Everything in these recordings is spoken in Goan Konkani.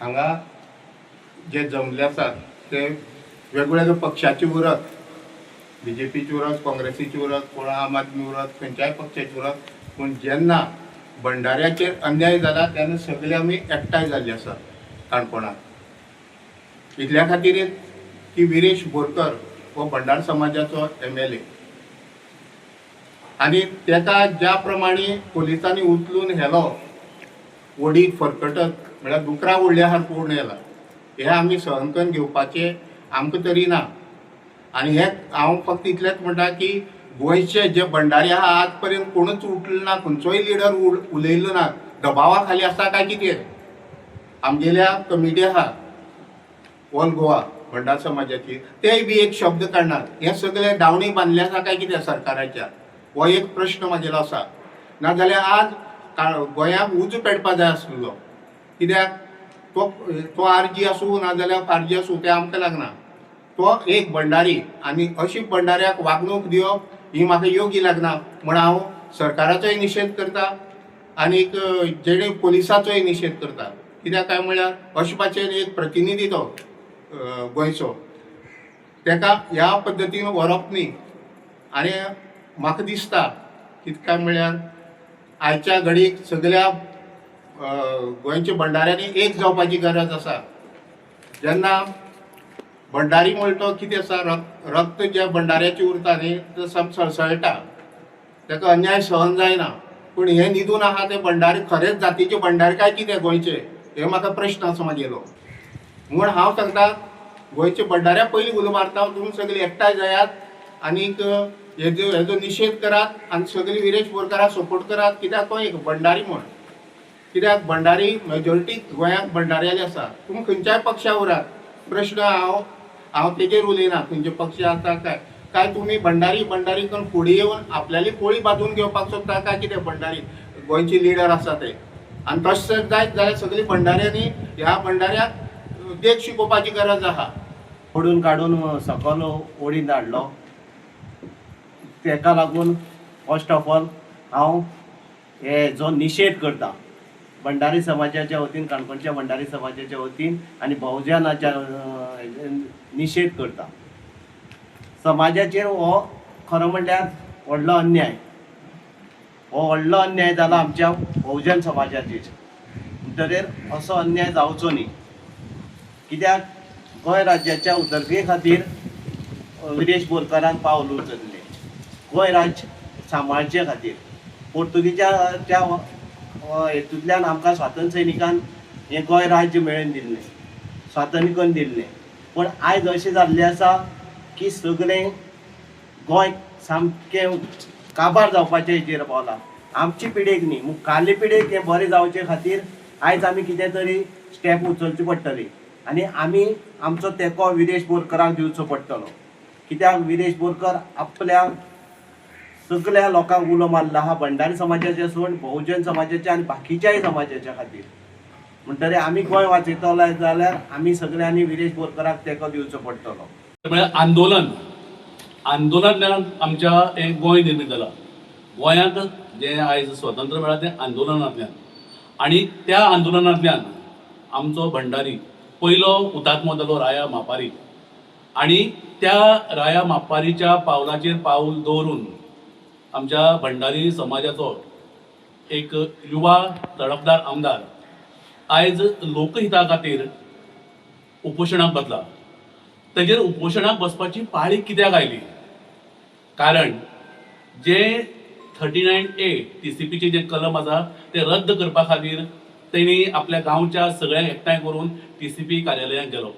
हांगा जे जमले आसात ते वेगवेगळ्या पक्षाचे उरत, बीजेपीची उरत, काँग्रेसीची उरत, कोण आम आदमी उरत, खंयच्याय पक्षाची उरत, पूण जेन्ना भंडाऱ्याचेर अन्याय जाला तेन्ना सगळे आमी एकठांय जाल्ले आसात काणकोणांत. इतल्या खातीर की विरेश बोरकर हो भंडार समाजाचो MLA आनी तेका ज्या प्रमाणे पोलिसांनी उचलून व्हेलो ओडीत फरकटत, म्हळ्यार दुकरा ओडल्या सारको ओडून येला, हें आमी सहन करून घेवपाचें आमकां तरी ना. आनी हें हांव फक्त इतलेंच म्हणटा की गोंयचे जे भंडारी आहा आज पर्यंत कोणूच उठलो ना, खंयचोय लिडर उलयलो ना. दबावा खाली आसा काय कितें? आमगेल्या कमिटी आहा ऑल गोवा भंडार समाजाची, तेय बी एक शब्द काडनात. हें सगळें दावणी बांदलें आसा काय कितें सरकाराच्या, हो एक प्रश्न म्हागेलो आसा. नाजाल्यार आज गोंयाक उजो पेटपा जाय आसलो, कित्याक तो तो आरजी आसूं नाजाल्यार फारजी आसूं तें आमकां लागना, तो एक भंडारी आनी अशी भंडाऱ्याक वागणूक दिवप ही म्हाका योग्य लागना. म्हूण हांव सरकाराचोय निशेध करता आनीक जेणे पोलिसाचोय निशेध करता. कित्याक काय म्हळ्यार अशे भाशेन एक प्रतिनिधी तो गोंयचो, तेका ह्या पद्दतीन व्हरप न्ही. आनी म्हाका दिसता कितें काय म्हळ्यार आयच्या घडयेक सगळ्या गोंयच्या भंडाऱ्यांनी एक जावपाची गरज आसा. जेन्ना भंडारी म्हणटा तो कितें आसा, रक्त ज्या भंडाऱ्याचें उरता न्ही तें सळसळटा, ताका अन्याय सहन जायना. पूण हे न्हिदून आहा ते भंडारी खरेंच जातीचे भंडारी काय कितें गोंयचे, हे म्हाका प्रश्न आसा म्हागेलो. म्हूण हांव सांगता गोंयचे भंडाऱ्या पयलीं उलो मारता, तुमी सगळीं एकठांय जायात आनीक हेजो निशेध करात आनी सगळीं विरेश बोरकाराक सपोर्ट करात, कित्याक तो एक भंडारी म्हूण. कित्याक भंडारी मेजॉरिटी गोंयांत भंडाऱ्याले आसा. तुमी खंयच्याय पक्षा उरात, प्रश्न हांव हांव तेजेर उलयना खंयचे पक्ष आसा काय काय तुमी भंडारी भंडारी करून फुडें येवन आपल्याली पोळी बांदून घेवपाक सोदता काय कितें भंडारी गोंयचे लिडर आसा ते. आनी तशें जर जायत जाल्यार सगळीं भंडाऱ्यांनी ह्या भंडाऱ्याक देख शिकोवपाची गरज आहा. ओडून काडून सकल ओडीन हाडलो, तेका लागून फर्स्ट ऑफ ऑल हांव हेजो निशेध करता भंडारी समाजाच्या वतीन, काणकोणच्या भंडारी समाजाच्या वतीन आनी बहुजनाच्या निशेध करता. समाजाचेर हो खरो म्हणल्यार व्हडलो अन्याय, हो व्हडलो अन्याय जाला आमच्या बहुजन समाजाचेर. म्हणटकीर असो अन्याय जावचो न्ही, कित्याक गोंय राज्याच्या उदरगे खातीर विरेश बोरकारान पावल उचल्लें. गोंय राज्य सांबाळचे खातीर पोर्तुगीच्या त्या हेतूंतल्यान आमकां स्वातंत्र्य सैनिकान हें गोंय राज्य मेळोवन दिल्लें, स्वातंत्र्य करून दिल्लें. पूण आयज अशें जाल्लें आसा की सगळें गोंय सामकें काबार जावपाचे हेजेर पावलां. आमची पिळगेक न्ही, मुखाल्ले पिळगेक हें बरें जावचे खातीर आयज आमी कितें तरी स्टेप उचलची पडटली आनी आमी आमचो तेंको विरेश बोरकराक दिवचो पडटलो. कित्याक विरेश बोरकर आपल्या सगळ्या लोकांक उलो मारला आहा, भंडारी समाजाचे सोड बहुजन समाजाच्या आनी बाकीच्याय समाजाच्या खातीर. म्हणटकीर आमी गोंय वाचयतले जाल्यार आमी सगळ्यांनी विरेश बोरकराक तेंको दिवचो पडटलो. म्हळ्यार आंदोलन, आंदोलनांतल्यान आमच्या हें गोंय निर्मीत जालां. गोंयांत जें आयज स्वतंत्र मेळ्ळां तें आंदोलनांतल्यान, आनी त्या आंदोलनांतल्यान आमचो भंडारी पयलो हुतात्मो जालो राया मापारी, आनी त्या राया मापारीच्या पावलाचेर पावल दवरून आमच्या भंडारी समाजाचो एक युवा तडफदार आमदार आयज लोकहिता खातीर उपोशणाक बसला. तेजेर उपोशणाक बसपाची पाळी कित्याक आयली? कारण जे 39A TCPचे जे कलम आसा ते रद्द करपा खातीर तेणी आपल्या गांवच्या सगळ्यांक एकठांय करून TCP कार्यालयांत गेलो.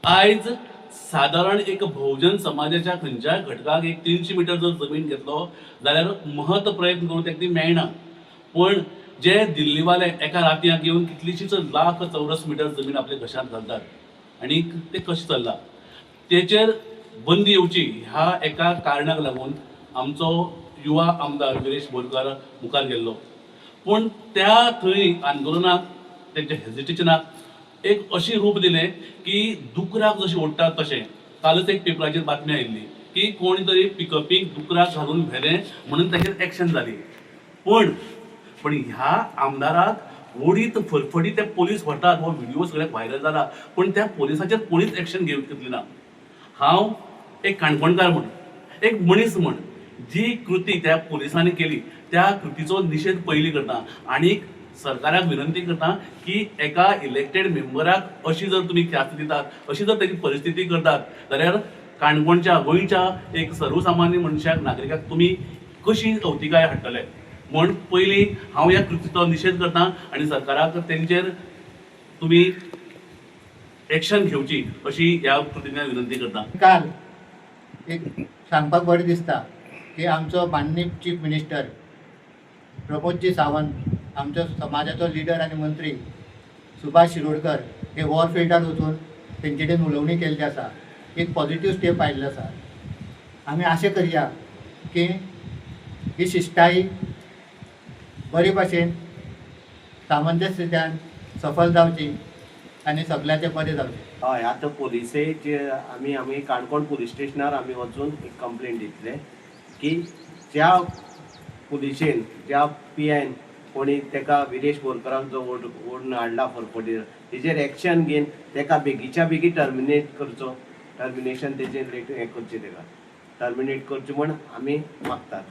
आयज सादारण एक भोवजन समाजाच्या खंयच्याय घटकाक एक 300 मिटर जर जमीन घेतलो जाल्यार महत्व प्रयत्न करून ताका ती मेळना. पूण जे दिल्लीवाले एका रातयांक येवन कितलीशीच लाख चौरस मिटर जमीन आपल्या घशांत घालतात आनी ते कशें चल्लां तेचेर बंदी येवची ह्या एका कारणाक लागून आमचो युवा आमदार विरेश बोरकार मुखार गेल्लो. पूण त्या थंय आंदोलनाक तेंच्या हेजिटेशनाक एक अशी रूप दिलें की दुकराक जशें ओडटात तशें. कालच एक पेपराचेर बातमी आयिल्ली की कोण तरी पिकअपीक दुकराक घालून व्हेलें म्हणून ताचेर एक्शन जाली. पूण पूण ह्या आमदाराक ओडीत फरफडीत ते पोलीस व्हरतात. हो व्हिडिओ सगळ्याक व्हायरल जाला, पूण त्या पोलिसाचेर कोणीच एक्शन घेतली ना. हांव एक काणकोणकार म्हण, एक मनीस म्हण, जी कृती त्या पोलिसांनी केली त्या कृतीचो निशेध पयलीं करता आनी सरकाराक विनंती करता की एका इलेक्टेड मेंबराक अशी जर तुमी ख्यास्त दितात, अशी जर तेजी परिस्थिती करतात जाल्यार काणकोणच्या, गोंयच्या एक सर्वसामान्य मनशाक, नागरिकाक तुमी कशी अवतिकाय हाडटले म्हण पयलीं हांव ह्या कृतीचो निशेध करता आनी सरकाराक तेंचेर तुमी एक्शन घेवची अशी ह्या कृतींतल्यान विनंती करता. काल एक सांगपाक बरें दिसता की आमचो माननीय चीफ मिनिस्टर प्रमोदजी सावंत, आमचो समाजाचो लिडर आनी मंत्री सुभाष शिरोडकर हे वॉरफिल्डार वचून तेंचे कडेन उलोवणी केल्ली आसा. एक पॉझिटीव स्टेप आयिल्लो आसा. आमी आशा करया की ही शिश्टाई बरे भाशेन सामंजस्यत्यान सफल जावची आनी सगल्यांचें बरें जावचें. हय, आतां पोलिसे आमी आमी काणकोण पुलीस स्टेशनार आमी वचून एक कंप्लेन दितले की ज्या पुलिशेन, ज्या पी आयन कोणी तेका विरेश बोरकराक जो ओडून हाडला फरफटीर, तेजेर एक्शन घेवन तेका बेगीच्या बेगीन टर्मिनेट करचो. टर्मिनेशन तेजेर हें करचें, तेका टर्मिनेट करचें म्हण आमी मागतात.